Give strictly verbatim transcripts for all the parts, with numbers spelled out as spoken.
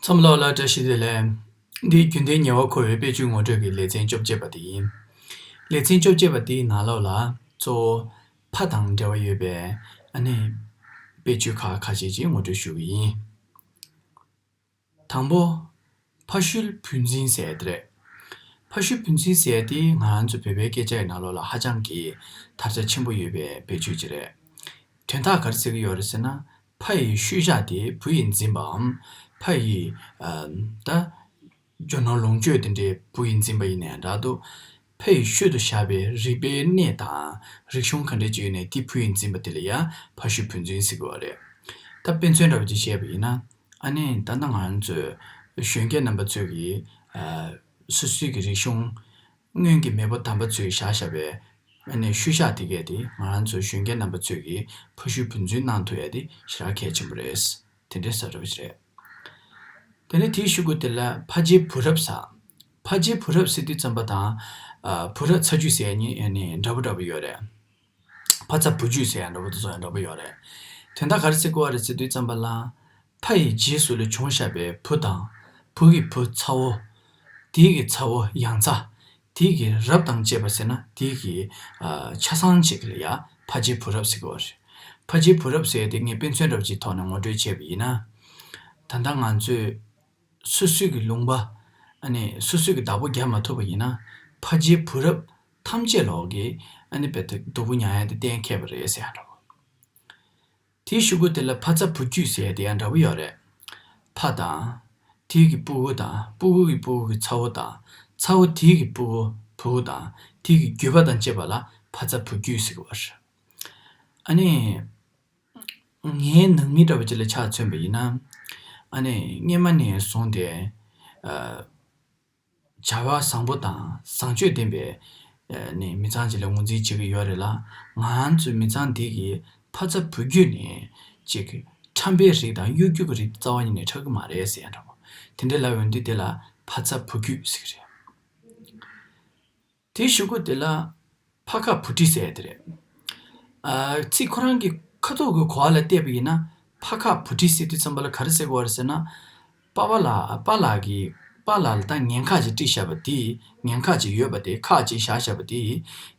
ཚང་མ་ལོག་ལ་བཀྲ་ཤིས་བདེ་ལེགས། འདི་རྒྱུན་ལྡན་ཉེ་བར་མཁོ་བའི་དཔེ་བརྗོད་ངོ་སྤྲོད་ཀྱི་ལེ་ཚན་བཅོ་བརྒྱད་པ་དེ་ཡིན། ལེ་ཚན་བཅོ་བརྒྱད་པ་དེའི་ནང་ལོགས་ལ་གཙོ་བོ་ཕ་དང་འབྲེལ་བ་ཡོད་པའི་ཨ་ནི་དཔེ་བརྗོད་ཁག་ཁ་ཤས་ཅིག་ངོ་སྤྲོད་ཞུ་གི་ཡིན། དང་པོ། ཕ་ཤུལ་བུ་འཛིན་ཟེར་ཡ་དེ་རེད། ཕ་ཤུལ་བུ་འཛིན་ཟེར་ཡ་དེ་ང་རང་ཚོ་བོད་པའི་སྐད་ཆ་ཡི་ནང་ལོགས་ལ་ཧ་ཅང་གི་དར་ཆ་ཆེན་པོ་ཡོད་པའི་དཔེ་བརྗོད་ཅིག་རེད། དོན་དག་ག་རེ་ཟེར་གྱི་ཡོད་རེད་ཟེར་ན། ཕ་ཡི་ཤུལ་བཞག་དེ་བུ་ཡིས་འཛིན་པའམ། ཕ་ཡི་ཨ་ད་རྒྱུ་ནོར་ལོངས་སྤྱོད་དེ་འདྲའི་བུ་ཡིས་འཛིན་པ་ཡིན་ནའི་འདྲ་འདུག་ཕ་ཡི་ཤུལ་དུ་བཞག་པའི་རིག་པའི་གནས་དང་རིག་གཞུང་ག་འདྲ་ཅིག་ཡོད་ནའི་དེ་བུ་ཡིས་འཛིན་པ་དེ་ལ་ཡང་ཕ་ཤུལ་བུ་འཛིན་ཟེར་གྱི་ཡོད་རེད། ད་དཔེ་མཚོན་འདྲ་པོ་ཅིག་བཤད་པ་ཡིན་ན། ཨ་ནི་ད་ལྟ་ང་ཚོས་གཞོན་སྐྱེས་རྣམ་པ་ཚོས་ཀྱི་ཨ་སོ་སོའི་གི་རིག་གཞུང་སྔོན་གྱི་མེས་པོ་དམ་པ་ཚོས་བཞག་བཞག་པའི་ཨ་ནི་ཤུལ་བཞག་དེ་གས་དེ་ང་རང་ཚོ་གཞོན་སྐྱེས་རྣམ་པ་ཚོས་ཀྱི་ཕ་ཤུལ་བུ་འཛིན་གནང་ཐུབ་ཡ་དེ་ཞེ་དྲག་གལ་ཆེན་པོ་རེད། དེ་འདྲའི་ས་རབ་ཞིག་རེད། དེ་ནས་དེའི་གཞུག་གུ་དེ་ལ་ཕ་རྗེས་བུ་རབས་ཟེར། ཕ་རྗེས་བུ་རབས་ཟེར་དུས་ཙམ་པ་དང་ཨ་བུ་རབས་ཚ་རྒྱུད་ཟེར་ཡ་གཉིས་ཨ་ནི་འདྲ་པོ་འདྲ་པོ་ཡོད་རེད། ཕ་ཚ་བུ་རྒྱུད་ཟེར་ཡ་འདྲ་པོ་དེ་ཚོ་ཡང་འདྲ་པོ་ཡོད་རེད། དོན་དག་ག་རེ་ཟེར་དགོས་པ་རེད་ཟེར་དུས་ཙམ་པ་ལ། ཕ་ཡི་རྗེས་སུ་ལ་བྱུང་བཞག་པའི་བུ་དང་། བུ་གི་བུ་ཚ་བོ། དེའི་གི་ཚ་བོ་ཡང་ཚ། དེའི་གི་རབས་དང་བཅས་པ་ཟེར་ན་དེའི་གི་ཨ་ཆ་ཚང་གཅིག་ལ་ཡ་ཕ་རྗེས་བུ་རབས་ཟེར་གྱི་ཡོད་རེད། ཕ་རྗེས་བུ་རབས་ཟེར་ཡ་དེ་ངས་དཔེ་མཚོན་འདྲ་པོ་ཅིག་ཐོག་ནས་ངོ་སྤྲོད་བྱས་པ་ཡིན་ན། ད་ལྟ་ང་ཚོས་སོ་སོའི་གི་ལུང་པ། ཨ་ནི་སོ་སོའི་གི་བདག་པོ་རྒྱག་མ་ཐུབ་པ་ཡིན་ན། ཕ་རྗེས་བུ་རབས་ཐམས་ཅད་ལོག་གི་ཨ་ནི་རྦད་དེ་སྡུག་པོ་མྱངས་ཡ་དེ་གཏན་འཁེལ་བ་རེད་ཟེར་ཡ་འདྲ་པོ། དེའི་གཞུག་གུ་དེ་ལ་ཕ་ཚ་བུ་རྒྱུད་ཟེར་ཡ་དེ་ཡང་འདྲ་པོ་ཡོད་རེད། ཕ་དང་། དེའི་གི་སྤུ་གུ་དང་སྤུ་གུ་གི་སྤུ་གུ་གི་ཚ་བོ་དང་། ཚ་བོ་དེའི་གི་སྤུ་གུ་བུ་གུ་དང་དེའི་གི་རྒྱུད་པ་དང་བཅས་པ་ལ་ཕ་ཚ་བུ་རྒྱུད་ཟེར་གྱི་ཡོད་རེད། ཨ་ནི། ངའི་ནང་མི་འདྲ་པོ་ཅིག་ལ་ཆ་མཚོན་པ་ཡིན་ན། ཨ་ནི་སྔོན་མ་ནས་བཟུང་སྟེ། ཨ། བྱ་བ་བཟང་པོ་དང་བཟང་སྤྱོད་ལྡན་པའི་ཨ་ནི་མི་ཚང་ཅིག་ལ་ངོས་འཛིན་བྱེད་ཀྱི་ཡོད་རེད་ལ། ང་ཚོའི་མི་ཚང་འདི་གི་ཕ་ཚ་བུ་རྒྱུད་ནས་ཅིག་ཁྲམ་པའི་རིགས་དང་གཡོ་སྒྱུ་གི་རིགས་རྩ་བ་ཉིད་ནས་ཆགས་ཀྱི་མ་རེད་ཟེར་ཡ་འདྲ་པོ། དེ་འདྲ་ལབ་ཡོང་དུས་དེ་ལ་ཕ་ཚ་བུ་རྒྱུད་ཟེར་གྱི་རེད། དེའི་གཞུག་གུ་དེ་ལ་ཕ་ཁ་བུ་ཁྲིད་ཟེར་ཡ་དེ་རེད། ཨ། ཚིག་ཁོ་རང་གི་ཁ་ཐུག་གི་གོ་བ་ལ་བལྟས་པ་ཡིན་ན། ཕ་ཁ་བུ་ཁྲིད་ཟེར་དུས་ཙམ་པ་ལ་ག་རེ་ཟེར་དགོས་རེད་ཟེར་ན། པ་ཕ་ལ་པ་ལགས་ཀྱིས་པ་ལགས་ལ་ད་ངན་ཁག་ཅིག་དཀྲིས་བཞག་པ་དེ། ངན་ཁག་ཅིག་ཡོད་པ་དེ། ཁག་ཅིག་བཞག་བཞག་པ་དེ།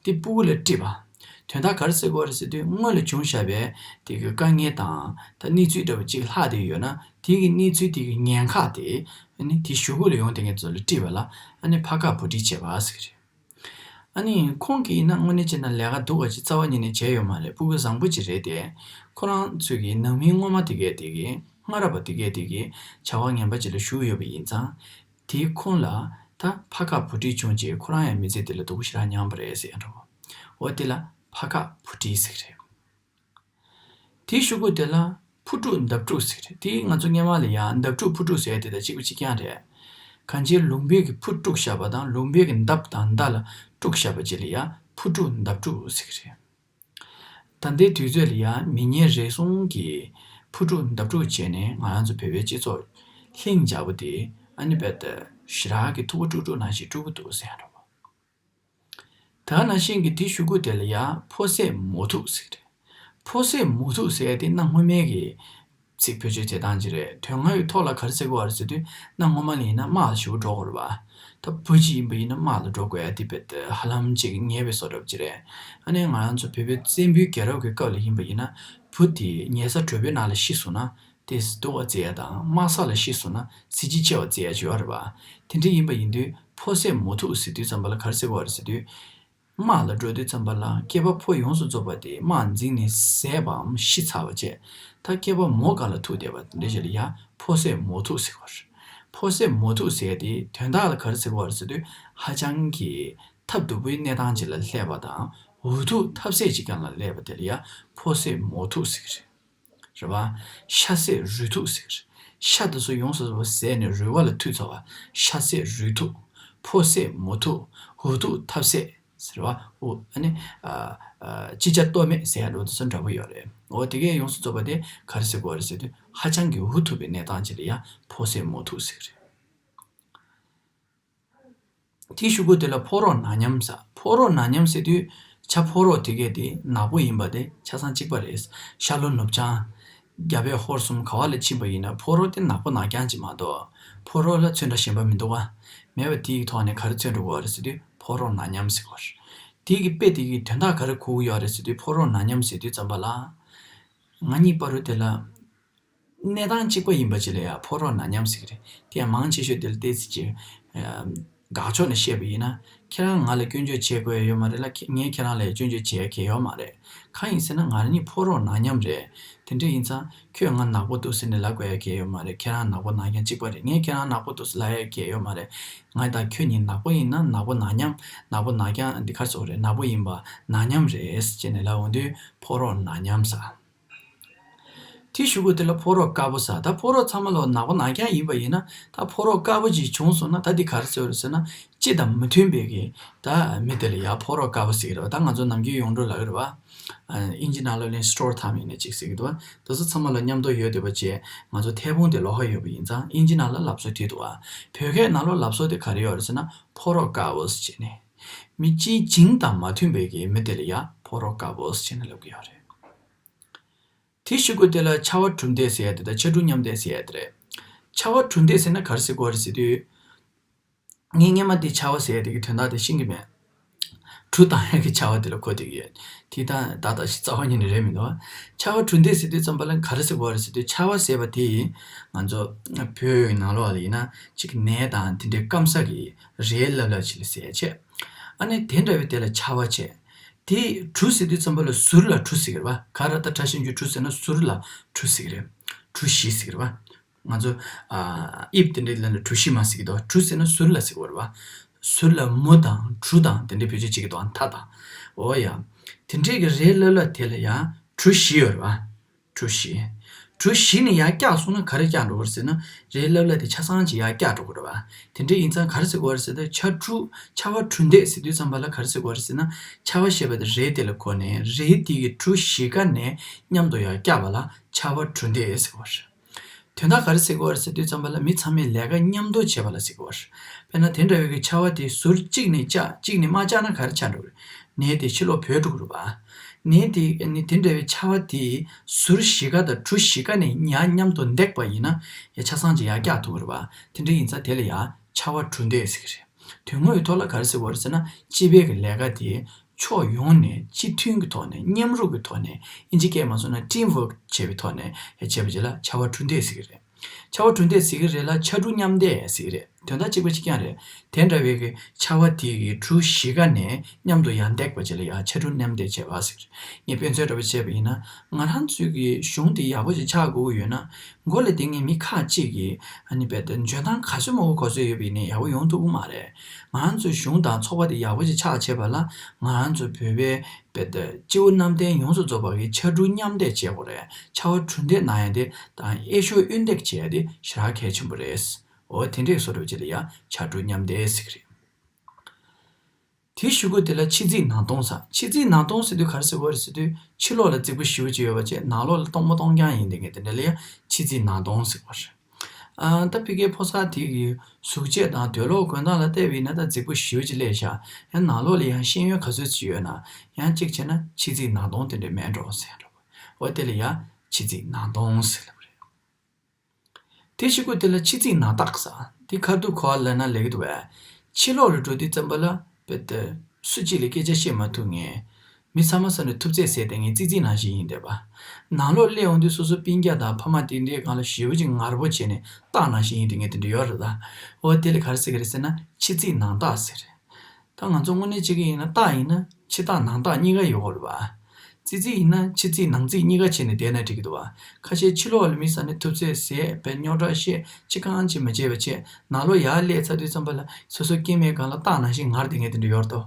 དེ་སྤུ་གུ་ལ་དཀྲིས་པ། དོན་དག་ག་རེ་ཟེར་དགོས་རེད་ཟེར་དུས་སྔོན་ལ་བྱུང་བཞག་པའི་དེ་གི་དཀའ་ངལ་དང་ད་གནས་ཚུལ་འདྲ་པོ་ཅིག་ལྷག་བསྡད་ཡོད་ན། དེ་གི་གནས་ཚུལ་དེ་གི་ངན་ཁག་དེ་ཨ་ནི་དེ་གཞུག་གུ་ལ་ཡོང་བསྡད་མཁན་ཚོ་ལ་དཀྲིས་པ་ལ་ཨ་ནི་ཕ་ཁ་བུ་ཁྲིད་བྱས་པ་ཟེར་གྱི་རེད། ཨ་ནི་ཁོང་གིས་ཡིན་ན་དངོས་གནས་བྱས་ན་ལས་ཀ་སྡུག་པ་ཅིག་རྩ་བ་ཉིད་ནས་བྱས་ཡོད་མ་རེད། སྤུ་གུ་བཟང་པོ་ཅིག་རེད་དེ། ཁོ་རང་ཚོས་ཀྱི་ནང་མི་ངོ་མ་དེ་གས་དེ་གི་སྔ་རབས་པ་དེ་གས་དེ་གི་བྱ་བ་ངན་པ་ཅིག་ལ་ཞུགས་ཡོད་པ་ཡིན་ཙང་། དེའི་ཁོང་ལ་ད་ཕ་ཁ་བུ་ཁྲིད་བྱུང་རྗེས་ཁོ་རང་ཡང་མི་ཚེ་དེ་ལ་སྡུག་པོ་ཞེ་དྲག་མྱངས་པ་རེད་ཟེར་ཡ་འདྲ་བོ། འོ་དེ་ལ་ཕ་ཁ་བུ་ཁྲིད་ཟེར་གི་རེད། དེའི་གཞུག་གུ་དེ་ལ་ཕུ་དཀྲུག་འདབ་དཀྲུག་ཟེར་གི་རེད། དེ་ང་ཚོ་སྔོན་མ་ལ་ཡང་འདབ་དཀྲུག་ཕུ་དཀྲུག་ཟེར་དེ་དང་གཅིག་པ་གཅིག་རྐྱང་རེད། གང་ཅིའི་ལུང་པའི་གི་ཕུ་དཀྲུག་བཞག་པ་དང་ལུང་པའི་གི་འདབ་དང་མདའ་ལ་དཀྲུག་བཞག་པ་ཅིག་ལ་ཡང་ཕུ་དཀྲུག་འདབ་དཀྲུག་ཟེར་གི་རེད། ད་ལྟའི་དུས་ཚོད་ལ་ཡང་མི་ངན་རེ་ཟུང་གིས་ཕུ་དཀྲུག་འདབ་དཀྲུག་བྱས་ནས་ང་རང་ཚོ་བོད་པའི་སྤྱི་ཚོགས་ལྷིང་འཇགས་པོ་དེ་ཨ་ནི་རྦད་དེ་ཞེ་དྲག་གི་ཐུག་པ་དཀྲུག་དཀྲུག་ནང་བཞིན་དཀྲུག་གི་འདུག་ཟེར་ཡ་འདྲ་བོ། དེ་ནང་བཞིན་གྱི་དེའི་གཞུག་གུ་དེ་ལ་ཡང་ཕོ་སད་མོ་ཐུག་ཟེར་གི་རེད། ཕོ་སད་མོ་ཐུག་ཟེར་ཡ་དེ་གནའ་སྔོན་མའི་གི་ཚིག་བེད་སྤྱོད་བྱེད་སྟངས་ཅིག་རེད། དོན་དངོས་ཀྱི་ཐོག་ལ་ག་རེ་ཟེར་དགོས་པ་རེད་ཟེར་དུས་གནའ་སྔོན་མ་ལ་ཡིན་ན་དམག་ལ་ཞེ་པོ་འགྲོ་དགོས་རེད་པ། ད་བུ་གཅིག་ཡིན་པ་ཡིན་ན་དམག་ལ་འགྲོ་དགོས་ཡ་དེ་རྦད་དེ་ཧ་ལམ་ཅིག་ཉེ་བའི་བཟོ་འདྲ་པོ་ཅིག་རེད། ཨ་ནི་ང་རང་ཚོ་བོད་པའི་བཙན་པོའི་རྒྱལ་རབས་ཀྱི་སྐབས་ལ་ཡིན་པ་ཡིན་ན་བུ་དེ་ཉལ་ས་དྲོ་པོའི་ནང་ལ་ཤི་སོང་ན། དེ་སྡུག་པ་བརྩི་ཡ་དང་དམག་ས་ལ་ཤི་སོང་ན་གཟི་བརྗིད་ཆེ་བ་བརྩི་ཡ་ཅིག་ཡོད་རེད་པ། དེ་འདྲ་ཡིན་པ་ཡིན་དུས་ཕོ་སད་མོ་ཐུག་ཟེར་དུས་ཙམ་པ་ལ་ག་རེ་ཟེར་དགོས་པ་རེད་ཟེར་དུས། དམག་ལ་འགྲོ་དུས་ཙམ་པ་ལ་སྐྱེས་པ་ཕོ་ཡོངས་སུ་རྫོགས་པ་དེ་དམག་འཛིང་ནས་བཟས་པའམ་ཤི་ཚར་བ་བཅས། ད་སྐྱེས་པ་མོ་སྒང་ལ་ཐུག་བསྡད་པ་དེ་འདྲ་ཞིག་ལ་ཡ་ཕོ་སད་མོ་ཐུག་ཟེར་གྱི་ཡོད་རེད། ཕོ་སད་མོ་ཐུག་ཟེར་ཡ་དེ་དོན་དག་ལ་ག་རེ་ཟེར་གྱི་ཡོད་རེད་ཟེར་དུས་ཧ་ཅང་གི་ཐབས་སྡུག་པོའི་གནས་སྟངས་ཅིག་ལ་སླེབས་པ་དང་འུ་ཐུག་ཐབས་ཟད་ཅིག་སྒང་ལ་སླེབས་པ་དེ་ལ་ཡ་ཕོ་སད་མོ་ཐུག་ཟེར་གྱི་རེད། རེད་བ། ཤ་ཟད་རུས་ཐུག་ཟེར། ཤ་དེ་ཚོ་ཡོངས་སུ་རྫོགས་པ་ཟད་ནས་རུལ་བ་ལ་ཐུག་ཚར་བ། ཤ་ཟད་རུས་ཐུག་ཕོ་ཟད་མོ་ཐུག་འུ་ཐུག་ཐབས་ཟད་ཟེར་བ། འུ་ཨ་ནི་ཨ་ཨ་ཅི་བྱ་གཏོལ་མེད་ཟེར་ཡ་འདྲ་བོ་དེ་ཚོ་འདྲ་པོ་ཡོད་རེད། འོ་དེ་གས་ཡོངས་སུ་རྫོགས་པ་དེ་ག་རེ་ཟེར་དགོས་རེད་ཟེར་དུས་ཧ་ཅང་གི་འུ་ཐུག་པའི་གནས་སྟངས་ཅིག་ལ་ཡ་ཕོ་ཟད་མོ་ཐུག་ཟེར་གྱི་རེད། དེའི་གཞུག་གུ་དེ་ལ་ཕོ་རོག་ནག་ཉམས་ཟེར། ཕོ་རོག་ནག་ཉམས་ཟེར་དུས་བྱ་ཕོ་རོག་དེ་གས་དེ་ནག་པོ་ཡིན་པ་དེ་ཆ་ཚང་གཅིག་པ་རེད། ཤ་ལོ་ནུབ་བྱང་། རྒྱ་བོད་ཧོར་གསུམ་ག་བ་ལ་ཕྱིན་པ་ཡིན་ན་ཕོ་རོག་དེ་ནག་པོ་ནག་རྐྱང་ཅིག་མ་གཏོགས་ཕོ་རོག་ལ་ཚོན་ཁྲ་གཞན་པ་མི་འདུག་བ། མེད་པ་དེའི་ཐོག་ནས་ག་རེ་ཚོན་འགྲོ་གི་ཡོད་རེད་ཟེར་དུས་ཕོ་རོག་ནག་མཉམ་ཟེར་གི་ཡོད་རེད། དེ་གི་དཔེ་དེ་གི་དོན་དག་ག་རེ་གོ་གི་ཡོད་རེད་ཟེར་དུས་ཕོ་རོག་ནག་མཉམ་ཟེར་དུས་ཙམ་པ་ལ། ང་གཉིས་བར་དུ་དེ་ལ། གནས་སྟངས་གཅིག་པ་ཡིན་པ་ཅིག་ལ་ཡང་ཕོ་རོག་ནག་མཉམ་ཟེར་གི་རེད། དེ་ཡང་མང་ཆེ་ཤོས་དེ་ལ་ཏོག་ཙམ་ཅིག་དགག་ཕྱོགས་ནས་བཤད་པ་ཡིན་ན། ཁྱེད་རང་ང་ལ་སྐྱོན་བརྗོད་བྱེད་དགོས་ཡ་ཡོད་མ་རེད་ལ། ཁྱེད་ངས་ཁྱེད་རང་ལ་ཡང་སྐྱོན་བརྗོད་བྱེད་ཡ་གང་ཡང་ཡོད་མ་རེད། གང་ཡིན་ཟེར་ན་ང་རང་གཉིས་ཕོ་རོག་ནག་མཉམ་རེད། དེ་འདྲ་ཡིན་ཙང་ཁྱོད་ང་ནག་པོ་འདུག་ཟེར་ནས་ལབ་དགོས་ཡ་གང་ཡང་ཡོད་མ་རེད། ཁྱེད་རང་ནག་པོ་ནག་རྐྱང་གཅིག་པ་རེད། ངས་ཁྱེད་རང་ནག་པོ་འདུག་ཟེར་ལབ་ཡ་གང་ཡང་ཡོད་མ་རེད། ང་དང་ཁྱོད་གཉིས་ནག་པོ་ཡིན་ན་ནག་པོ་ནག་མཉམ། ནག་པོ་ནག་རྐྱང་འདི་ག་རེ་ཟེར་དགོས་རེད། ནག་པོ་ཡིན་པ་ནག་མཉམ་རེད་ཟེར་ནས་ལབ་འོང་དུས་ཕོ་རོག་ནག་མཉམ་ཟེར། དེ་གཞུག་གུ་དེ་ལ་ཕོ་རོག་དཀར་པོ་ཟེར། ད་ཕོ་རོག་ཚང་མ་ལོ་ནག་པོ་ནག་རྐྱང་ཡིན་པ་ཡིན་ན་ད་ཕོ་རོག་དཀར་པོ་ཅིག་བྱུང་སོང་ན་ད་འདི་ག་རེ་ཟེར་བ་རེད་ཟེར་ན། སྤྱི་དང་མི་མཐུན་པའི་གི་ད་མི་དེ་ལ་ཡ་ཕོ་རོག་དཀར་པོ་ཟེར་གི་རེད་བ། ད་ང་ཚོ་ནམ་རྒྱུན་ཡོངས་གྲགས་ལབ་ཀྱི་རེད་བ། ཨ་ཨིན་ཇི་ནང་ལོགས་ལ་སི་ཊོར་ཐམ་ཡིན་ན་ཅིག་ཟེར་གི་འདུག་བ། དེ་ཚོ་ཚང་མ་ལ་མཉམ་དུ་ཡོད་བསྡད་པ་བྱས། ང་ཚོ་ཐད་འཕུང་དེ་ལོགས་ཀ་ཡོད་པ་ཡིན་ཙང་ཨིན་ཇི་ནང་ལ་ལབ་སྲོལ་དེ་འདུག་བ། བོད་སྐད་ནང་ལོགས་ལབ་སྲོལ་དེ་ག་རེ་ཡོད་རེད་ཟེར་ན་ཕོ་རོག་དཀར་པོ་ཟེར་བྱས་ནས། མི་སྤྱིའི་བྱིངས་དང་མ་མཐུན་པའི་གི་མི་དེ་ལ་ཡ་ཕོ་རོག་དཀར་པོ་ཟེར་ནས་ལབ་ཀྱི་ཡོད་རེད། དེ་གཞུག་གུ་དེ་ལ་ཆ་བ་གྲུ་འདེགས་ཟེར་ཡ་དེ་དང་ཆ་གྲུ་མཉམ་འདེགས་ཟེར་ཡ་དེ་རེད། ཆ་བ་གྲུ་འདེགས་ཟེར་ན་ག་རེ་ཟེར་དགོས་རེད་ཟེར་དུས། ངས་སྔས་མ་དེ་ཆ་བ་ཟེར་ཡ་དེ་གི་དོན་དག་དེ་ཤེས་ཀྱི་མེད། གྲུ་བཏང་ཡ་གི་ཆ་བ་དེ་ལ་གོ་བསྡད་ཀྱི་ཡོད། དེ་ད་ད་ད་ཞིག་རྩ་བ་ཉིད་ནས་རེད་མི་འདུག་ཆ་བ་གྲུ་འདེགས་ཟེར་དུས་ཙམ་པ་ལ་ག་རེ་ཟེར་དགོས་རེད་ཟེར་དུས་ཆ་བ་ཟེར་བ་དེ་ང་ཚོ་བོད་ནང་ལོགས་ལ་ཡིན་ན་ཅིག་ནས་དང་དེ་འདྲའི་སྐམ་ས་གི་རས་ལབ་ལབ་ཅིག་ལ་ཟེར་ཡ་བྱས། ཨ་ནི་དེ་འདྲ་བའི་དེ་ལ་ཆ་བ་བྱས། དེ་གྲུ་ཟེར་དུས་ཙམ་པ་ལ་ཟུར་ལ་གྲུ་ཟེར་གི་རེད་བ། ག་ར་ད་ཕྲ་ཞིབ་འཇུག་གྲུ་ཟེར་ན་ཟུར་ལ་གྲུ་ཟེར་གི་རེད། གྲུ་བཞི་ཟེར་གི་རེད་བ། ང་ཚོ་ཨ་དབྱིབས་དེ་འདྲའི་ལ་ལ་གྲུ་བཞི་མ་ཟེར་གི་འདུག་གྲུ་ཟེར་ན་ཟུར་ལ་ཟེར་གི་རེད་བ། ཟུར་ལ་མུ་དང་གྲུ་དང་དེ་འདྲའི་བེད་སྤྱོད་བྱེད་ཀྱི་འདུག་མཐའ་དང་། འོ་ཡ། དེ་འདྲའི་གི་རས་ལབ་ལབ་དེ་ལ་ཡང་གྲུ་བཞི་ཡོད་རེད་བ། གྲུ་བཞི། གྲུ་བཞི་ནས་ཡར་བཀྱགས་སོང་ན་ག་རེ་བཀྱགས་འགྲོ་གི་རེད་ཟེར་ན། རས་ལབ་ལབ་དེ་ཆ་ཚང་ཅིག་ཡར་བཀྱགས་འགྲོ་གི་རེད་བ། དེ་འདྲ་ཡིན་ཙང་ག་རེ་ཟེར་དགོས་རེད་ཟེར་ན་ཆ་གྲུ་ཆ་བ་གྲུ་འདེགས་ཟེར་དུས་ཙམ་པ་ལ་ག་རེ་ཟེར་དགོས་རེད་ཟེར་ན། ཆ་བ་ཞེས་པ་དེ་རས་དེ་ལ་གོ་ནས་རས་དེ་གི་གྲུ་བཞི་ཀ་ནས་མཉམ་དུ་ཡར་བཀྱགས་པ་ལ་ཆ་བ་གྲུ་འདེགས་ཟེར་དགོས་རེད། དོན་དག་ག་རེ་ཟེར་དགོས་རེད་ཟེར་དུས་ཙམ་པ་ལ་མི་ཚང་མས་ལས་ཀ་མཉམ་དུ་བྱེད་པ་ལ་ཟེར་དགོས་རེད། དཔེར་ན་དེ་འདྲ་བའི་གི་ཆ་བ་དེ་ཟུར་གཅིག་ནས་བཅག་གཅིག་ནས་མ་བཅག་ན་ག་རེ་ཆགས་འགྲོ་གི་རེད། ནས་དེ་ཕྱི་ལོགས་བུད་འགྲོ་གི་རེད་བ། ནས་དེ་ནི་དེ་འདྲ་བའི་ཆ་བ་དེ་ཟུར་བཞི་ཀ་དང་གྲུ་བཞི་ཀ་ནས་ཡར་མཉམ་དུ་འདེགས་པ་ཡིན་ན་ཡ་ཆ་ཚང་ཅིག་ཡར་བཀྱགས་ཐུབ་ཀྱི་རེད་བ། དེ་འདྲ་ཡིན་ཙང་དེ་ལ་ཡ་ཆ་བ་གྲུ་འདེགས་ཟེར་གི་རེད། དོན་དངོས་ཐོག་ལ་ག་རེ་ཟེར་དགོས་རེད་ཟེར་ན་སྤྱི་པའི་གི་ལས་ཀ་དེ་ཕྱོགས་ཡོངས་ནས་སྤྱི་མཐུན་གྱི་ཐོག་ནས་མཉམ་རུབ་ཀྱི་ཐོག་ནས་ཨིན་ཇི་སྐད་མ་སོང་ན་teamwork་བྱས་པའི་ཐོག་ནས་བྱས་པ་ཅིག་ལ་ཆ་བ་གྲུ་འདེགས་ཟེར་གི་རེད། ཆ་བ་གྲུ་འདེགས་ཟེར་གི་རེད་ལ་ཆ་གྲུ་མཉམ་འདེགས་ཟེར་གི་རེད། དོན་དག་གཅིག་པ་གཅིག་རྐྱང་རེད། དེ་འདྲ་བའི་གི་ཆ་བ་དེ་གི་གྲུ་བཞི་ཀ་ནས་མཉམ་དུ་ཡར་འདེགས་པ་ཅིག་ལ་ཡ་ཆ་གྲུ་མཉམ་འདེགས་བྱས་པ་ཟེར་གི་རེད། ངས་དཔེ་མཚོན་འདྲ་པོ་བྱས་པ་ཡིན་ན་ང་རང་ཚོའི་གི་གཞུང་དེ་ཡག་པོ་ཞིག་ཆགས་དགོས་ཀྱི་ཡོད་ན། མགོ་ལ་དེ་ངས་མི་ཁག་ཅིག་གིས་ཨ་ནི་རྦད་དེ་འཇོན་ཐང་ག་ཚོད་མང་པོ་ག་ཚོད་ཡོད་པ་ཡིན་ནའི་ཡག་པོ་ཡོང་ཐུབ་ཀྱི་མ་རེད། ང་རང་ཚོའི་གཞུང་དང་ཚོགས་པ་དེ་ཡག་པོ་ཞིག་ཆགས་བྱས་པ་ལ་ང་རང་ཚོ་བོད་པའི་རྦད་དེ་སྤྱི་བོ་གནམ་བསྟན་ཡོངས་སུ་རྫོགས་པ་གི་ཕྱར་གྲུ་མཉམ་འདེགས་བྱེད་དགོས་རེད། ཕྱར་བ་གྲུ་འདེགས་གནང་ཡ་དེ་དང་གཡས་ཕྱོགས་གཡོན་འདེགས་བྱེད་ཡ་དེ་ཞེ་དྲག་གལ་ཆེན་པོ་རེད། འོ་དེ་འདྲས་བཟོ་འདྲ་ཅིག་ལ་ཡ་ཕྱར་གྲུ་མཉམ་འདེགས་ཟེར་གི་རེད། དེའི་གཞུག་གུ་དེ་ལ་ཕྱི་རྫིག་ནང་སྟོང་ཟེར། ཕྱི་རྫིག་ནང་སྟོང་ཟེར་དུས་ག་རེ་ཟེར་དགོས་རེད་ཟེར་དུས་ཕྱི་ལོགས་ལ་རྫིག་པོ་ཞེ་པོ་ཅིག་ཡོད་པ་བྱས་ནང་ལོགས་ལ་སྟོང་པ་སྟོང་རྐྱང་ཡིན་དེ་ངས་དེ་འདྲ་ལ་ཡང་ཕྱི་རྫིག་ནང་སྟོང་ཟེར་དགོས་རེད། ཨ་ད་ཕ་གིའི་ཕོ་གསར་དེ་གི་གཟུགས་བྱད་དང་དུག་ལོག་གོན་སྟངས་ལ་བལྟས་པ་ཡིན་ན་ད་རྫིག་པོ་ཞེ་པོ་ཅིག་སླེབས་ཤག་ཡང་ནང་ལོགས་ལ་ཡང་ཤེས་ཡོན་ག་ཚོད་ཅིག་ཡོད་ན་ཡང་གཅིག་བྱས་ན་ཕྱི་རྫིག་ནང་སྟོང་དེ་འདྲ་མེད་འགྲོ་ཟེར་འགྲོ། འོ་དེ་ལ་ཡང་ཕྱི་རྫིག་ནང་སྟོང་ཟེར་ལབ་རེད། དེ་གཞུག་གུ་དེ་ལ་ཕྱི་རྫིག་ནང་བཏགས་ཟེར། དེ་ཁ་ཐུག་གོ་བ་ལབ་ན་ལེགས་འདུག་པས། ཕྱི་ལོགས་ལ་འགྲོ་དུས་ཙམ་པ་ལ་རྦད་དེ་སུ་གཅིག་ལ་སྐད་ཆ་བཤད་མ་ཐུབ་མཁན། མི་ཚང་མ་ས་ནས་ཐུབ་ཚད་ཟེར་དེ་ངས་ཙི་ཙི་ནང་བཞིན་ཡིན་བསྡད་པ། ནང་ལོགས་སླེབས་འོང་དུས་སོ་སོ་སྤུན་ཀྱག་དང་ཕ་མ་དེ་འདྲའི་སྒང་ལ་ཞེ་པོ་ཅིག་ངར་པོ་བྱས་ནས་སྟག་ནང་བཞིན་ཡིན་དེ་ངས་དེ་འདྲ་ཡོད་རེད་ད། འོ་དེ་ལ་ག་རེ་ཟེར་གི་རེད་ཟེར་ན་ཕྱི་རྫིག་ནང་བཏགས་ཟེར། ད་ང་ཚོ་དངོས་གནས་བྱེད་ཀྱི་ཡིན་ན་སྟག་ཡིན་ན་ཕྱི་སྟག་ནང་སྟག་གཉིས་ཀ་ཡོད་དགོས་རེད་པ། ཙི་ཙི་ཡིན་ན་ཕྱི་ཙི་ནང་ཙི་གཉིས་ཀ་བྱས་ནས་བསྡད་ན་འགྲིག་གི་འདུག་པ། ཁ་ཤས་ཕྱི་ལོགས་ལ་མི་ས་ནས་ཐུབ་ཚད་ཟད་པའི་རྙོག་དྲ་བཤད་ཅི་གང་ཅི་མ་བྱས་པ་བྱས་ནང་ལོགས་ཡར་སླེབས་ཚར་དུས་ཙམ་པ་ལ་སོ་སོ་སྐྱེ་དམན་སྒང་ལ་སྟག་ནང་བཞིན་ངར་བསྡད་མཁན་དེ་འདྲ་ཡོད་རེད་དོ།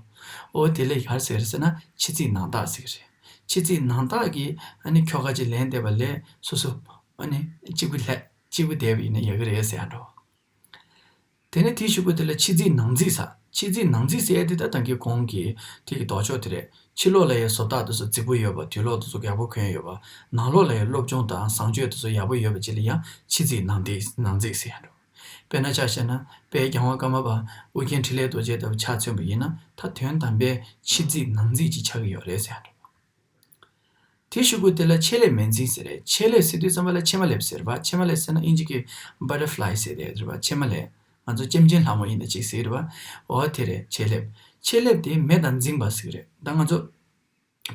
འོ་དེ་ལ་ག་རེ་ཟེར་ཟེར་ན་ཕྱི་ཙི་ནང་སྟག་ཟེར་གི་རེད། ཕྱི་ཙི་ནང་སྟག་གི་ཨ་ནི་ཁྱོ་ག་ཅིག་ལེན་བསྡད་པ་ལས་སོ་སོ་ཨ་ནི་གཅིག་པུ་ལྷས་གཅིག་པུ་བསྡད་པ་ཡིན་ན་ཡག་གི་རེད་ཟེར་ཡ་འགྲོ། དེ་ནས་དེའི་གཞུག་གུ་དེ་ལ་ཕྱི་རྫིག་ནང་རྫིག་ཟེར། ཕྱི་རྫིག་ནང་རྫིག་ཟེར་ཡ་དེ་ད་ད་གིན་གོང་གི་དེ་གི་ལྡོག་ཕྱོགས་དེ་རེད། ཕྱི་ལོགས་ལ་ཡང་བཟོ་ལྟ་དེ་ཚོ་རྫིག་པོ་ཡོད་པ། དུག་ལོག་དེ་ཚོ་ཡག་པོ་གོན་ཡོད་པ། ནང་ལོགས་ལ་ཡང་སློབ་སྦྱོང་དང་བཟང་སྤྱོད་དེ་ཚོ་ཡག་པོ་ཡོད་པ་ཅིག་ལ་ཡང་ཕྱི་རྫིག་ནང་རྫིག་ནང་རྫིག་ཟེར་ཡ་འགྲོ། དཔེར་ན་ཆ་བཞག་ན་དཔལ་རྒྱལ་དབང་ཀརྨ་པ་ཨུ་རྒྱན་འཕྲིན་ལས་རྡོ་རྗེ་ལྟ་བུ་ཆ་མཚོན་པ་ཡིན་ན་ད་དོན་དམ་པའི་ཕྱི་རྫིག་ནང་རྫིག་ཅིག་ཆགས་ཀྱི་ཡོད་རེད་ཟེར་ཡ་འགྲོ། དེ་ཞུ་དགོས་དེ་ལ་ཆེད་ལས་མེད་འཛིན་ཟེར་རེད། ཆེད་ལས་ཟེར་དུས་ཙམ་པ་ལ་ཕྱེ་མ་ལེབ་ཟེར་བ། ཕྱེ་མ་ལེབ་ཟེར་ན་ཨིན་ཇི་གི་butterfly ཟེར་དེ་རེད་བ། ཕྱེ་མ་ལེབ། ང་ཚོ་ལྕེམ་ཅན་ལྷ་མོ་ཡིན་ན་ཅིག་ཟེར་རེད་བ། འོ་དེ་རེད། ཆེད་ལེབ། ཆེད་ལེབ་དེ་མེད་དང་འཛིན་པ་ཟེར་གི་རེད། ད་ང་ཚོ་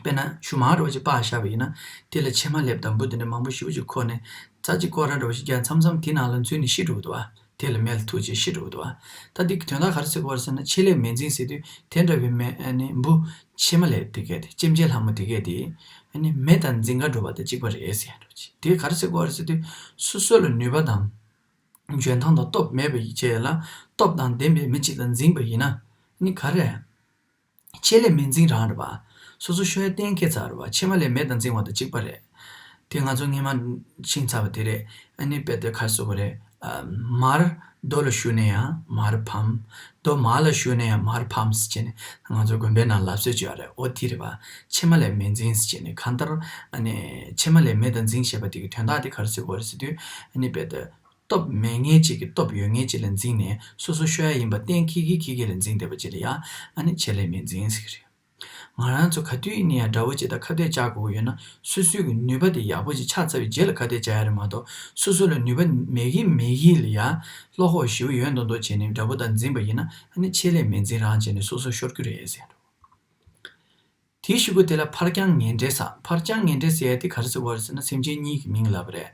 དཔེར་ན་ཞུ་མར་འདྲ་བོ་ཅིག་སྤར་བཞག་པ་ཡིན་ན། དེ་ལ་ཕྱེ་མ་ལེབ་དང་འབུ་དེ་འདྲ་མང་པོ་ཞེ་པོ་ཅིག་འཁོར་ནས་རྩ་གཅིག་སྐོར་ར་འདྲ་བོ་ཞིག་རྒྱག་མཚམས་མཚམས་དེ་ནང་ལ་འཛུལ་ནས་ཤི་འགྲོ་གི་འདུག་བ། དེ་ལ་མེ་ལ་ཐུག་བྱས་ཤི་འགྲོ་གི་འདུག་བ། ད་འདི་གི་དོན་དག་ག་རེ་ཟེར་དགོས་རེད་ཟེར་ན། ཆེད་ལས་མེད་འཛིན་ཟེར་དུས་དེ་འདྲ་བའི་མེ་ཨ་ནི་འབུ་ཕྱེ་མ་ལེབ་དེ་གས་དེ། ལྕེམ་ཅན་ལྷ་མོ་དེ་གས་དེ་ཨ་ནི་མེད་དང་འཛིན་ག་འགྲོ་བ་དང་གཅིག་པ་རེད་ཟེར་ཡ་འདྲ་བོ་ཅིག་དེ་ག་རེ་ཟེར་དགོས་རེད་ཟེར་དུས་སོ་སོ་ལ་ནུས་པ་དང་འཇོན་ཐང་དང་སྟོབས་མེད་པ་ཡི་ཆེད་ལ་སྟོབས་དང་ལྡན་པའི་མི་གཅིག་ལ་འཛིན་པ་ཡིན་ན་ཨ་ནི་ག་རེ། ཆེད་ལས་མེད་འཛིན་རང་རེད་པ། སོ་སོ་ཤོར་ཡ་གཏན་འཁེལ་ཚར་རེད་པ། ཕྱེ་མ་ལེབ་མེད་དང་འཛིན་པ་དང་གཅིག་པ་རེད། དེ་ང་ཚོ་སྔས་མ་ཕྱིན་ཚར་བ་དེ་རེད། ཨ་ནི་དཔེ་དེ་ག་རེ་ཟེར་དགོས་རེད། ཨ། མར་རྡོ་ལ་ཞུགས་ནས་ཡང་མར་ཕམ། རྡོ་མར་ལ་ཞུགས་ནས་ཡང་མར་ཕམ་ཟེར་བྱས་ནས་ང་ཚོ་དགོན་པའི་ནང་ལབ་སྲོལ་ཅིག་ཡོད་རེད། འོ་དེ་རེད་པ། ཕྱེ་མ་ལེབ་མེད་འཛིན་ཟེར་བྱས་ནས་གང་ལྟར་ཨ་ནི་ཕྱེ་མ་ལེབ་མེད་དང་འཛིན་ཞེས་པ་དེ་གི་དོན་དག་དེ་ག་རེ་ཟེར་དགོས་རེད་ཟེར་དུས་ཨ་ནི་དཔེ་དེ། སྟོབས་མེད་མཁན་ཅིག་གིས་སྟོབས་ཡོད་མཁན་ཅིག་ལ་འཛིན་ནས་སོ་སོ་ཤོར་ཡ་ཡིན་པ་གཏན་འཁེལ་གྱི་འཁེལ་གྱི་ལ་འཛིན་བསྡད་པ་ཅིག་ལ་ཡ་ཨ་ནི་ཆེད་ལས་མེད་འཛིན་ཟེར་གྱི་རེད། ང་རང་ཚོ་ག་དུས་ཡིན་ན་ཡང་དགྲ་བོ་ཅིག་དང་ཁ་གཏད་བཅག་དགོས་ཀྱི་ཡོད་ན་སོ་སོའི་གི་ནུས་པ་དེ་ཡག་པོ་ཅིག་ཆགས་ཚར་བའི་རྗེས་ལ་ཁ་གཏད་བཅག་ཡ་རེད་མ་གཏོགས། སོ་སོ་ལ་ནུས་པ་མེད་ཀྱི་མེད་ཀྱི་ལ་ཡ་བློ་ཁོག་ཞེ་པོ་ཡོད་མདོག་མདོག་བྱས་ནས་དགྲ་བོ་དང་འཛིན་པ་ཡིན་ན་ཨ་ནི་ཆེད་ལས་མེད་འཛིན་རང་བྱས་ནས་སོ་སོ་ཤོར་གྱི་རེད་ཟེར། དེའི་གཞུག་གུ་དེ་ལ་ཕར་འགྱངས་ངེས་འབྲེལ་ཟེར། ཕར་འགྱངས་ངེས་འབྲེལ་ཟེར་ཡ་དེ་ག་རེ་ཟེར་བ་རེད་ཟེར་ན་སེམས་ཅན་གཉིས་ཀྱི་མིང་ལབ་པ་རེད།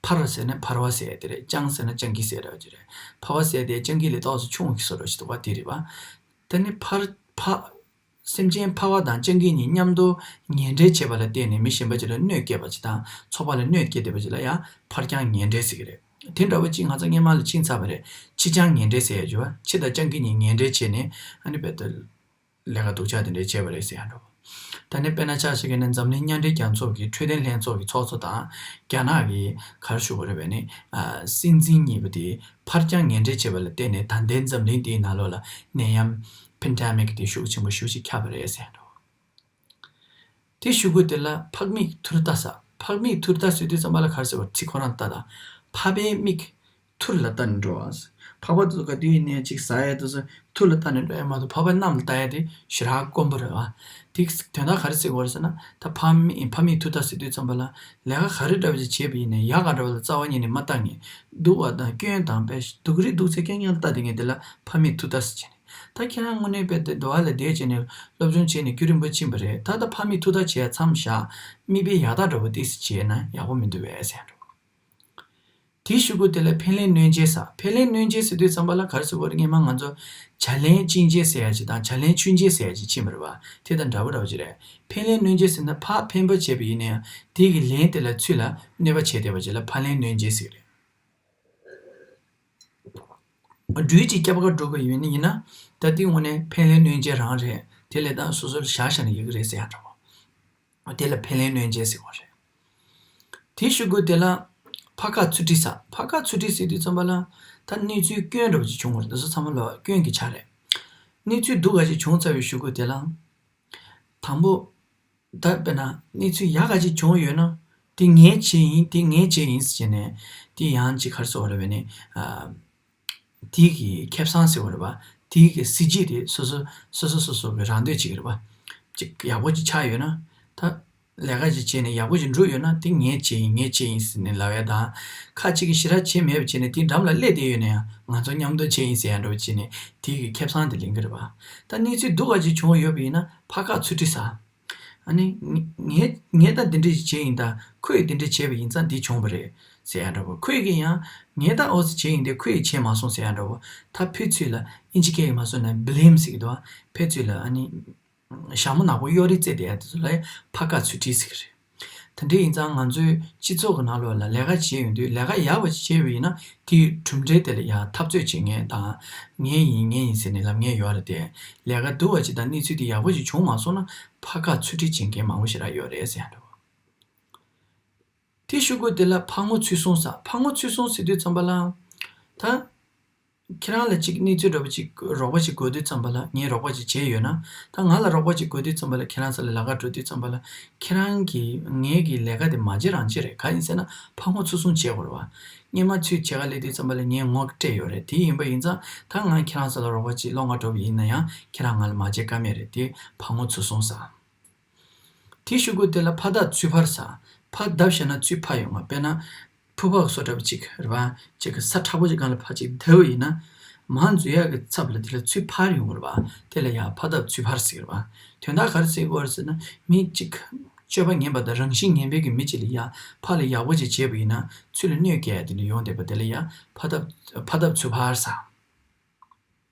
ཕར་ཟེར་ན་ཕར་བ་ཟེར་ཡ་དེ་རེད། འགྱངས་ཟེར་ན་སྤྱང་ཀི་ཟེར་ཡ་དེ་རེད། ཕར་བ་ཟེར་ཡ་དེ་སྤྱང་ཀི་ལས་ཏོག་ཙམ་ཆུང་བའི་བཟོ་འདྲ་ཞིག་འདུག་པ་དེ་རེད་པ། དེ་ནི་ཕར་ཕ། སེམས་ཅན་ཕར་བ་དང་སྤྱང་ཀི་གཉིས་མཉམ་དུ་ངེས་འབྲེལ་བྱེད་པ་ལ་བརྟེན་ནས་མི་གཞན་པ་ཅིག་ལ་གནོད་སྐྱེལ་བ་ཅིག་དང་ཚོགས་པ་ལ་གནོད་སྐྱེལ་བསྡད་པ་ཅིག་ལ་ཡང་ཕར་འགྱངས་ངེས་འབྲེལ་ཟེར་གྱི་རེད། དེ་འདྲ་བ་ཅིག་ང་ཚོ་སྔས་མ་ལ་ཕྱིན་ཚར་བ་རེད། ཕྱི་འགྱངས་ངེས་འབྲེལ་ཟེར་ཡ་ཅིག་ཡོད་པ། ཕྱི་དང་སྤྱང་ཀི་གཉིས་ངེས་འབྲེལ་བྱས་ནས་ཨ་ནི་རྦད་དེ། ལས་ཀ་སྡུག་ཅག་དེ་འདྲའི་བྱས་པ་རེད་ཟེར་ཡ་འདྲ་བོ། ད་ནི་དཔེར་ན་ཆ་བཞག་གི་ན་འཛམ་གླིང་མཉམ་འབྲེལ་རྒྱལ་ཚོགས་ཀྱི་འཕྲོད་བསྟེན་ལྷན་ཚོགས་ཀྱི་ཚོགས་གཙོ་དང་རྒྱ་ནག་གི་ག་རེ་ཞུ་དགོས་རེད་པས་ནི། ཨ། སྲིད་འཛིན་གཉིས་པོ་དེ་ཕར་འགྱངས་ངེས་འབྲེལ་བྱས་པ་ལ་བརྟེན་ནས་ད་ལྟའི་འཛམ་གླིང་འདིའི་ནང་ལོགས་ལ་ནད་ཡམས་པེན་ཌེ་མིག་དེ་ཤུགས་ཆེན་པོ་ཞེ་པོ་ཅིག་ཁྱབ་པ་རེད་ཟེར་ཡ་འདྲ་བོ། དེ་ཞུ་དགོས་དེ་ལ་ཕག་མིག་ཐུར་ལྟ་ཟེར། ཕག་མིག་ཐུར་ལྟ་ཟེར་དུས་ཙམ་པ་ལ་ག་རེ་ཟེར་བ། ཚིག་ཁོ་རང་ལྟ་དང་། ཕག་པའི་མིག་ཐུར་ལ་ལྟ་ནས་འགྲོ་བ། ཕག་པ་དེ་ཚོ་ག་དུས་ཡིན་ནའི་ཅིག་ཟ་ཡ་དེ་ཚོ་ཐུར་ལ་ལྟ་ནས་འགྲོ་ཡ་མ་གཏོགས་ཕག་པ་གནམ་ལ་ལྟ་ཡ་དེ་ཞེ་དྲག་དཀོན་པོ་རེད་བ། དེ་དོན་དག་ག་རེ་ཟེར་དགོས་རེད་ཟེར་ན། ད་ཕག་མིག་ཕག་མིག་ཐུར་ལྟ་ཟེར་དུས་ཙམ་པ་ལ་ལས་ཀ་ག་རེ་འདྲ་བ་ཅིག་བྱས་པ་ཡིན་ནའི་ཡག་ག་འདྲ་བ་ལ་རྩ་བ་ཉིད་ནས་མ་ལྟ་མཁན། སྡུག་པ་དང་སྐྱོན་དང་དཔེ་སྡུག་རིགས་སྡུག་ཚད་རྐྱང་རྐྱང་ལ་ལྟ་བསྡད་མཁན་དེ་ལ་ཕག་མིག་ཐུར་ལྟ་ཟེར་བྱས་ནས། ད་ཁྱེད་རང་དངོས་གནས་དཔེ་དེ་འདུ་བ་ལ་བསྡད་བྱས་ནས་སློབ་སྦྱོང་བྱས་ནས་རྒྱུན་རིང་པོ་ཕྱིན་པ་རེད། ད་ལྟ་ཕག་མིག་ཐུར་ལྟ་བྱས་མཚམས་བཞག་མིག་དཔེ་ཡག་ཐག་འདྲ་བོ་ཏོག་ཙམ་བྱས་ན་ཡག་པོ་མི་འདུག་པས་ཟེར་ཡ་འདྲ་བོ། དེའི་གཞུག་གུ་དེ་ལ་ཕན་ལན་གནོད་འཇལ་ཟེར། ཕན་ལན་གནོད་འཇལ་ཟེར་དུས་ཙམ་པ་ལ་ག་རེ་ཟེར་དགོས་རེད། སྔས་མ་ང་ཚོ་བྱ་ལན་ཅི་འཇལ་ཟེར་ཡ་ཅིག་དང་བྱ་ལན་ཆུ་འཇལ་ཟེར་ཡ་ཅིག་ཕྱིན་པ་རེད་བ། དེ་དང་འདྲ་པོ་འདྲ་པོ་ཅིག་རེད། ཕན་ལན་གནོད་འཇལ་ཟེར་ན་ཕར་ཕན་པ་བྱས་པ་ཡིན་ན་ཡང་དེ་གི་ལན་དེ་ལ་ཚུར་ལ་གནོད་པ་བྱས་བསྡད་པ་ཅིག་ལ་ཕར་ལན་གནོད་འཇལ་ཟེར་གི་རེད། སྦྲུལ་གྱི་སྐྱབས་ཀ་འགྲོ་དགོས་ཡོད་ནི་ཡིན་ན། ད་དེ་དངོས་གནས་ཕན་ལན་གནོད་འཇལ་རང་རེད། དེ་ལས་ད་སོ་སོར་བཞག་བཞག་ན་ཡག་གི་རེད་ཟེར་ཡ་འདྲ་བོ། དེ་ལ་ཕན་ལན་གནོད་འཇལ་ཟེར་བ་རེད། དེའི་གཞུག་གུ་དེ་ལ་ཕར་ཁ་ཚུར་ཁྲིད་ཟེར། ཕར་ཁ་ཚུར་ཁྲིད་ཟེར་དུས་ཙམ་པ་ལ་ད་གནས་ཚུལ་སྐྱོན་འདྲ་བོ་ཅིག་བྱུང་བ་རེད། འདི་ཚོ་ཚང་མ་ལ་སྐྱོན་གྱི་ཆ་རེད། གནས་ཚུལ་སྡུག་ག་ཅིག་བྱུང་ཚར་བའི་གཞུག་གུ་དེ་ལ། དང་པོ། ད་དཔེར་ན་གནས་ཚུལ་ཡག་ག་ཅིག་བྱུང་ཡོད་ན་དེ་ངས་བྱས་ཡིན། དེ་ངས་བྱས་ཡིན་ཟེར་ནས་དེ་ཡང་ཅིག་ག་རེ་ཟེར་བ་རེད་པས་ནི། ཨ། དེ་གི་ཁེ་བཟང་ཟེར་བ་རེད་པ། དེ་གི་གཟི་བརྗིད་དེ་སོ་སོ་སོ་སོ་སོ་སོ་གི་རང་འདོད་ཅིག་རེད་པ། ཅིག་ཡག་པོ་ཅིག་ཆགས་ཡོད་ན། ད་ལས་ཀ་ཅིག་བྱས་ནས་ཡག་པོ་ཅིག་འགྲུབ་ཡོད་ན་དེ་ངས་བྱས་ཡིན། ངས་བྱས་ཡིན་ཟེར་ནས་ལབ་ཡ་དང་། ཁ་ཅིག་གིས་ཞེ་དྲག་བྱས་མེད་པ་བྱས་ནས་དེ་འགྲམ་ལ་སླེབས་བསྡད་ཡོད་ན་ཡང་ང་ཚོ་མཉམ་དུ་བྱས་ཡིན་ཟེར་ཡ་འདྲ་བོ་བྱས་ནས་དེ་གི་ཁེ་བཟང་དེ་ལེན་གི་རེད་པ། ད་གནས་ཚུལ་སྡུག་ག་ཅིག་བྱུང་ཡོད་པ་ཡིན་ན་ཕར་ཁ་ཚུར་ཁྲིད་ཟེར། ཨ་ནི། ངས་ངས་ད་འདི་འདྲ་ཞིག་བྱས་ཡིན། ད་ཁོས་འདི་འདྲ་བྱས་པ་ཡིན་ཙང་འདི་བྱུང་བ་རེད་ཟེར་ཡ་འདྲ་བོ། ཁོས་ཀྱིས་ཡང་ངས་ད་འོ་ཙི་བྱས་ཡིན་ཏེ་ཁོས་བྱས་མ་སོང་ཟེར་ཡ་འདྲ་བོ། ད་ཕན་ཚུན་ལ་ཨིན་ཇི་སྐད་ཀྱིས་མ་སོང་ན་བྷི་ལེམ་ཟེར་གྱི་འདུག་ཕན་ཚུན་ལ་ཨ་ནི། ཞྭ་མོ་ནག་པོ་གཡོག་རེས་རྩེད་བསྡད་ཡ་དེ་ཚོ་ལ་ཕར་ཁ་ཚུར་ཁྲིད་ཟེར་གྱི་རེད། དེ་འདྲ་ཡིན་ཙང་ང་ཚོའི་སྤྱི་ཚོགས་ཀྱི་ནང་ལོགས་ལ་ལས་ཀ་བྱས་ཡོང་དུས་ལས་ཀ་ཡག་པ་ཞིག་བྱས་པ་ཡིན་ན་དེའི་གྲུབ་འབྲས་དེ་ལ་ཡང་འཐབ་རྩོད་བྱེད་མཁན་དང་། ངས་ཡིན་ངས་ཡིན་ཟེར་ནས་ལབ་མཁན་ཡོད་རེད་དེ། ལས་ཀ་སྡུག་པ་ཅིག་དང་གནས་ཚུལ་དེ་ཡག་པོ་ཞིག་བྱུང་མ་སོང་ན་ཕར་ཁ་ཚུར་ཁྲིད་བྱེད་མཁན་མང་པོ་ཞེ་དྲག་ཡོད་རེད་ཟེར་ཡ་འདྲ་བོ། དེ་གཞུག་གུ་དེ་ལ་ཕར་ངོ་ཚུར་སོང་ཟེར། ཕར་ངོ་ཚུར་སོང་ཟེར་དུས་ཙམ་པ་ལ། ད། ཁྱེད་རང་ལ་ཅིག་གནས་ཚུལ་འདྲ་པོ་ཅིག་རོགས་པ་ཅིག་དགོས་དུས་ཙམ་པ་ལ་ངས་རོགས་པ་ཅིག་བྱས་ཡོད་ན། ད་ང་ལ་རོགས་པ་ཅིག་དགོས་དུས་ཙམ་པ་ལ་ཁྱེད་རང་ས་ལ་ལས་ཀ་འགྲོ་དུས་ཙམ་པ་ལ་ཁྱེད་རང་གིས་ངའི་གི་ལས་ཀ་དེ་མ་བྱེད་རང་བྱེད་རེད། གང་ཡིན་ཟེར་ན་ཕར་ངོ་ཚུར་སོང་བྱེད་དགོས་རེད་བ། སྔས་མ་ཚུར་བྱེད་ག་སླེབས་དུས་ཙམ་པ་ལ་ངས་ངོ་སྤྲད་ཡོད་རེད། དེ་ཡིན་པ་ཡིན་ཙང་ད་ང་ཁྱེད་རང་ས་ལ་རོགས་པ་ཅིག་སློང་ག་འགྲོ་བ་ཡིན་ན་ཡང་ཁྱེད་རང་ང་ལ་མ་བྱེད་ཀ་མེད་རེད། དེ་ཕར་ངོ་ཚུར་སོང་ཟེར། དེའི་གཞུག་གུ་དེ་ལ་ཕར་བརྡབ་ཚུར་འཕར་ཟེར། ཕར་བརྡབ་བཞག་ན་ཚུར་འཕར་ཡོང་བ། དཔེར་ན། ཕུར་བུ་བཟོ་འདྲ་པོ་ཅིག་རེད་པ། ཅིག་གི་ས་མཁྲེགས་པོ་ཅིག་སྒང་ལ་ཕར་ཅིག་བརྡབས་པ་ཡིན་ན། མར་འཛུལ་ཡག་གི་ཚབ་ལ་དེ་ལ་ཚུར་འཕར་ཡོང་གི་རེད་པ། དེ་ལ་ཡ་ཕར་བརྡབ་ཚུར་འཕར་ཟེར་གི་རེད་པ། དོན་དག་ག་རེ་ཟེར་གི་ཡོད་རེད་ཟེར་ན། མི་ཅིག་སྤྱོད་པ་ངན་པ་དང་རང་བཞིན་ངན་པའི་གི་མི་ཅིག་ལ་ཡ་ཕར་ལ་ཡག་པོ་ཅིག་བྱས་པ་ཡིན་ན། ཚུར་ལ་གནོད་སྐྱེལ་ཡ་དེ་འདྲ་ཡོང་བསྡད་པ་དེ་ལ་ཡ་ཕར་བརྡབ་ཕར་བརྡབ་ཚུར་འཕར་ཟེར།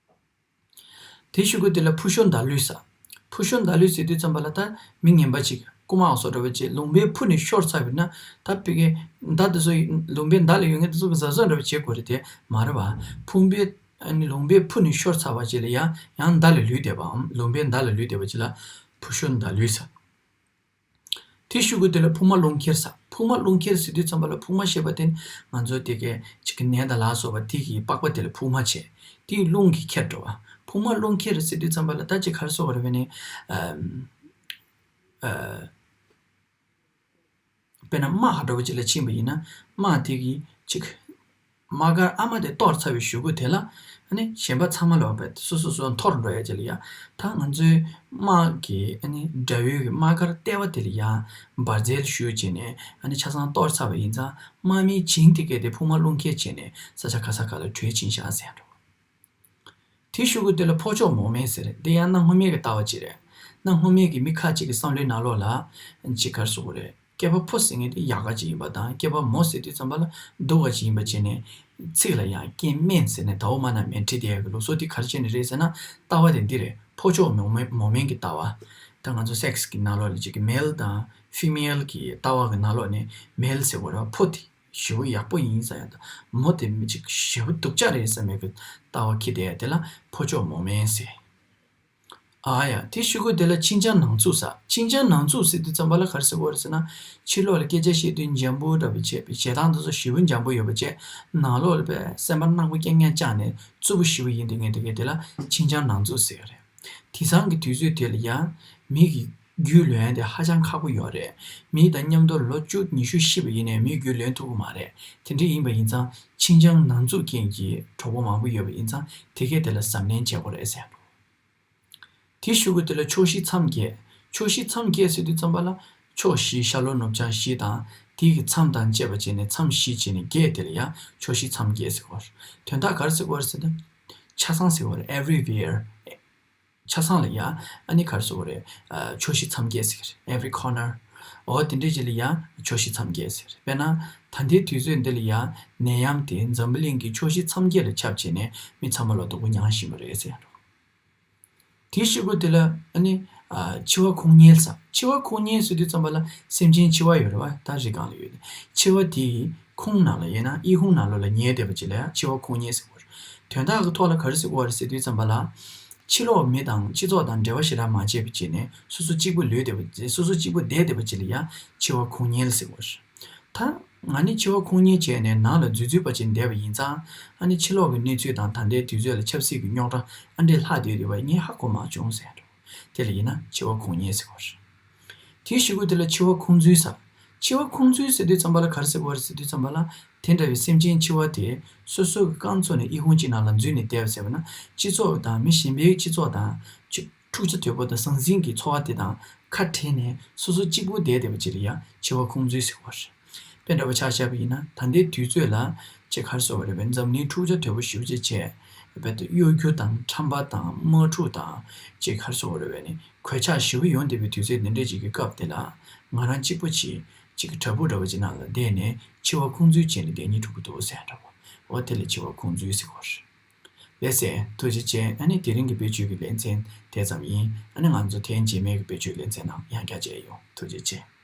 དེའི་གཞུག་གུ་དེ་ལ་ཕུར་ཤོ་མདའ་ལུས་ཟེར། ཕུར་ཤོ་མདའ་ལུས་ཟེར་དུས་ཙམ་པ་ལ་ད་མི་ངན་པ་ཅིག་རྐུ་མ་བཟོ་འདྲ་པོ་ཅིག་ལུང་པའི་ཕུ་ནས་ཤོར་ཚར་བ་ཡིན་ན། ད་ཕ་གི་མདའ་དེ་ཚོ་ལུང་པའི་མདའ་ལ་ཡོད་མཁན་དེ་ཚོ་གི་གཟབ་གཟབ་འདྲ་པོ་བྱེད་དགོས་རེད་དེ་མ་རེད་པ། ཕུང་པའི་ཨ་ནི་ལུང་པའི་ཕུ་ནས་ཤོར་ཚར་བ་ཅིག་ལ་ཡང་ཡང་མདའ་ལ་ལུས་བསྡད་པའམ་ལུང་པའི་མདའ་ལ་ལུས་བསྡད་པ་ཅིག་ལ་ཕུར་ཤོ་མདའ་ལུས་ཟེར། དེའི་གཞུག་གུ་དེ་ལ་ཕུང་མ་རླུང་ཁྱེར་ཟེར། ཕུང་མ་རླུང་ཁྱེར་ཟེར་དུས་ཙམ་པ་ལ་ཕུང་མ་ཞེས་པ་དེ་ནི་ང་ཚོ་དེ་གའི་ཅིག་གི་ནད་དང་ལ་སོགས་པ་དེ་གི་པགས་པ་དེ་ལ་ཕུང་མ་བྱས། དེ་རླུང་གིས་ཁྱེར་འགྲོ་བ། ཕུང་མ་རླུང་ཁྱེར་ཟེར་དུས་ཙམ་པ་ལ་ད་ཅིག་ག་རེ་ཟེར་དགོས་རེད་པས་ནི། ཨ་ཨ་དཔེར་ན་རྨ་ཧ་འདྲ་པོ་ཅིག་ལ་ཕྱིན་པ་ཡིན་ན། རྨ་དེ་གི་ཅིག་རྨ་དཀར་ཨ་མ་དེ་གཏོར་ཚར་བའི་གཞུག་གུ་དེ་ལ། ཨ་ནི་གཞན་པ་ཚང་མ་ལ་བས་སོ་སོ་སོ་འཐོར་འགྲོ་ཡ་ཅིག་ལ་ཡ། ད་ང་ཚོའི་རྨ་གི་ཨ་ནི་དགྲ་བོའི་གི་རྨ་དཀར་ལྟེ་བ་དེ་ལ་ཡ་འབར་རྫས་ཞུགས་བྱས་ནས་ཨ་ནི་ཆ་ཚང་གཏོར་ཚར་བ་ཡིན་ཙང་། རྨ་མིའི་བྱིངས་དེ་གས་དེ་ཕུང་མ་རླུང་ཁྱེར་བྱས་ནས་ས་ཆ་ག་ས་ག་ལ་བྲོས་ཕྱིན་ཤག་ཟེར་འགྲོ། དེའི་གཞུག་གུ་དེ་ལ་ཕོ་ཅོག་མོ་མེན་ཟེར། དེ་ཡང་གནའ་སྔོན་མའི་གི་ལྟ་བ་ཅིག་རེད། གནའ་སྔོན་མའི་གི་མི་ཁ་ཅིག་གི་བསམ་བློའི་ནང་ལོགས་ལ་ཅིག་ག་རེ་ཟེར་དགོས་རེད། སྐྱེས་པ་ཕོ་ཟེར་མཁན་དེ་ཡག་ག་ཅིག་ཡིན་པ་དང་། སྐྱེས་པ་མོ་ཟེར་དུས་ཙམ་པ་ལ་སྡུག་ག་ཅིག་ཡིན་པ་བྱས་ནས། ཚིག་ལ་ཡང་རྐྱེན་སྨན་ཟེར་ནས་ཟླ་བོ་མ་ན་མེ་ཁྲིད་བསྡད་ཡག་གི་ལུགས་སྲོལ་དེ་ག་རེ་བྱས་ནས་རེད་ཟེར་ན། ལྟ་བ་དེ་འདི་རེད། ཕོ་ཅོག་མོ་མེན་མོ་མེན་གྱི་ལྟ་བ། ད་ང་ཚོ་སེག་སི་གི་ནང་ལོགས་ལ་ཅིག་གི་མེལ་དང་ཕི་མེལ་གྱི་ལྟ་བ་གི་ནང་ལོགས་ནས་མེལ་ཟེར་དགོས་རེད་པ། ཕོ་དེ་ཞེ་པོ་ཡག་པོ་ཡིན་ཟེར་ཡག་དང་། མོ་དེ་མི་ཅིག་ཞེ་པོ་སྡུག་ཅག་རེད་ཟེར་མཁན་གྱི་ལྟ་བ་འཁྱེར་བསྡད་ཡག་དེ་ལ་ཕོ་ཅོག་མོ་མེན་ཟེར། ཨ་ཡ། དེའི་གཞུག་གུ་དེ་ལ་ཕྱིན་སྦྱངས་ནང་འཛུགས་ཟེར། ཕྱིན་སྦྱངས་ནང་འཛུགས་ཟེར་དུས་ཙམ་པ་ལ་ག་རེ་ཟེར་དགོས་རེད་ཟེར་ན། ཕྱི་ལོགས་ལ་སྐད་ཆ་བཤད་དུས་འཇམ་པོ་འདྲ་པོ་བྱས་པའི་བྱེད་སྟངས་དེ་ཚོ་ཞེ་པོ་འཇམ་པོ་ཡོད་པ་བྱས། ནང་ལོགས་ལ་དཔེ་སེམས་པ་ནག་པོ་རྐྱང་རྐྱང་བཅངས་ནས་རྩུབ་པོ་ཞེ་པོ་ཡིན་བསྡད་མཁན་དེ་གས་དེ་ལ་ཕྱིན་སྦྱངས་ནང་འཛུགས་ཟེར་གི་རེད། དེང་སང་གི་དུས་ཚོད་དེ་ལ་ཡང་མི་གི་རྒྱུས་ལོན་དེ་ཧ་ཅང་ཁག་པོ་ཡོད་རེད། མི་དང་མཉམ་དུ་ལོ་བཅུ་ཉི་ཤུ་ཤི་བ་ཡིན་ནའི་མིའི་རྒྱུས་ལོན་ཐུབ་ཀྱི་མ་རེད། དེ་འདྲ་ཡིན་པ་ཡིན་ཙང་ཕྱིན་སྦྱངས་ནང་འཛུགས་རྐྱེན་གྱིས་གྲོགས་པོ་མང་པོ་ཡོད་པ་ཡིན་ཙང་དེ་གས་དེ་ལ་གཟབ་ནན་བྱེད་དགོས་རེད་ཟེར། དེའི་གཞུག་གུ་དེ་ལ་ཕྱོགས་བཞི་མཚམས་བརྒྱད། ཕྱོགས་བཞི་མཚམས་བརྒྱད་ཟེར་དུས་ཙམ་པ་ལ། ཕྱོགས་བཞི་ཤར་ལྷོ་ནུབ་བྱང་བཞི་དང་། དེའི་གི་མཚམས་དང་བཅས་པ་བྱས་ནས་མཚམས་བཞི་བྱས་ནས་བརྒྱད་དེ་ལ་ཡང་ཕྱོགས་བཞི་མཚམས་བརྒྱད་ཟེར་གོ། དོན་དག་ག་རེ་ཟེར་གོ་རེད་ཟེར་ན། ཆ་ཚང་ཟེར་གོ་རེད། everywhere། ཆ་ཚང་ལ་ཡང་ཨ་ནི་ག་རེ་ཟེར་གོ་རེད། ཨ་ཕྱོགས་བཞི་མཚམས་བརྒྱད་ཟེར་གི་རེད། every corner། འོ་དེ་འདྲ་ཅིག་ལ་ཡང་ཕྱོགས་བཞི་མཚམས་བརྒྱད་ཟེར། དཔེར་ན། ད་ལྟའི་དུས་ཚོད་འདི་ལ་ཡང་ནད་ཡམས་དེ་འཛམ་བུ་གླིང་གི་ཕྱོགས་བཞི་མཚམས་བརྒྱད་ལ་ཁྱབ་བྱས་ནས་མི་ཚང་མ་ལ་སྡུག་པོ་མྱངས་བཞིན་པ་རེད་ཟེར། དེའི་གཞུག་གུ་དེ་ལ་ཨ་ནི། ཨ་འཆི་བ་ཁུངས་སྙིལ་ཟེར། འཆི་བ་ཁུངས་སྙིལ་ཟེར་དུས་ཙམ་པ་ལ་སེམས་ཅན་འཆི་བ་ཡོད་རེད་པ། ད་རི་སྒང་ལ་ཡོད་དེ། འཆི་བ་དེའི་ཁུངས་ནང་ལ་ཡིན་ན་ཨི་ཁུང་ནང་ལོགས་ལ་ཉལ་བསྡད་པ་ཅིག་ལ་ཡང་འཆི་བ་ཁུངས་སྙིལ་ཟེར་གོ་རེད། དོན་དག་གི་ཐོག་ལ་ག་རེ་ཟེར་གོ་རེད་ཟེར་དུས་ཙམ་པ་ལ། ཕྱི་ལོགས་མི་དང་སྤྱི་ཚོགས་དང་འབྲེལ་བ་ཞེ་དྲག་མ་བྱས་པ་བྱས་ནས་སོ་སོ་གཅིག་པུ་ལུས་བསྡད་པ། སོ་སོ་གཅིག་པུ་བསྡད་བསྡད་པ་ཅིག་ལ་ཡང་འཆི་བ་ཁུངས་སྙིལ་ཟེར་གོ་རེད། ད་ང་ནི་འཆི་བ་ཁུངས་སྙིལ་བྱས་ནས་ནང་ལ་འཛུལ་འཛུལ་པ་ཅིག་བསྡད་པ་ཡིན་ཙང་། ཨ་ནི་ཕྱི་ལོགས་ཀྱི་གནས་ཚུལ་དང་ད་ལྟའི་དུས་ཚོད་ལ་ཆབ་སྲིད་ཀྱི་རྙོག་དྲ་ཨ་འདྲས་ལྷག་བསྡད་ཡོད་པ་ངས་ཧ་གོ་མ་བྱུང་ཟེར་འགྲོ། དེ་ལ་ཡིན་ན་འཆི་བ་ཁུངས་སྙིལ་ཟེར་གོ་རེད། དེའི་གཞུག་གུ་དེ་ལ་འཆི་བ་ཁུངས་འཛུལ་ཟེར། འཆི་བ་ཁུངས་འཛུལ་ཟེར་དུས་ཙམ་པ་ལ་ག་རེ་ཟེར་གོ་རེད་ཟེར་དུས་ཙམ་པ་ལ། དེ་འདྲ་བའི་སེམས་ཅན་འཆི་བ་དེ་སོ་སོ་གི་རྐང་བཙུགས་ནས་ཨི་ཁུང་གཅིག་ནང་ལ་འཛུལ་ནས་བསྡད་པ་ཟེར་བ་ན། སྤྱི་ཚོགས་དང་མི་གཞན་པའི་སྤྱི་ཚོགས་དང་། འཁྲུག་ཆ་དོད་པོ་དང་ཟང་ཟིང་གི་ཚོར་བ་དེ་དང་ཁ་བྲལ་ནས་སོ་སོ་གཅིག་པུ་བསྡད་བསྡད་པ་ཅིག་ལ་ཡང་འཆི་བ་ཁུངས་འཛུལ་ཟེར་གོ་རེད། དཔེ་འདྲ་པོ་ཆ་བཞག་པ་ཡིན་ན། ད་ལྟའི་དུས་ཚོད་ལ་ཅིག་ག་རེ་ཟེར་དགོས་རེད་པས། འཛམ་གླིང་འཁྲུག་ཆ་དོད་པོ་ཞེ་པོ་ཅིག་བྱས། རྦད་དེ་གཡོ་སྒྱུ་དང་ཁྲམ་པ་དང་དམག་འཁྲུག་དང་ཅིག་ག་རེ་ཟེར་དགོས་རེད་པས་ནི། གོད་ཆག་ཞེ་པོ་ཡོང་བསྡད་པའི་དུས་ཚོད་འདི་འདྲ་ཅིག་གི་སྐབས་དེ་ལ། ང་རང་གཅིག་པུ་ཅིག་ཅིག་གི་བྲག་ཕུག་འདྲ་པོ་ཅིག་ནང་ལ་བསྡད་ནས་འཆི་བ་ཁུངས་འཛུལ་བྱས་ནས་བསྡད་སྙིང་བྲོ་གི་འདུག་ཟེར་འདྲ་པོ། འོ་དེ་ལ་འཆི་བ་ཁུངས་འཛུལ་ཟེར་གོ་རེད། ལགས་སེ། ཐུགས་རྗེ་ཆེ། ཨ་ནི་དེ་རིང་གི་དཔེ་བརྗོད་ཀྱི་ལེ་ཚན་དེ་ཙམ་ཡིན། ཨ་ནི་ང་ཚོ་ཐེངས་རྗེས་མའི་གི་དཔེ་བརྗོད་ལེ་ཚན་ནང་ཡང་བསྐྱར་མཇལ་ཡོང་། ཐུགས་རྗེ་ཆེ།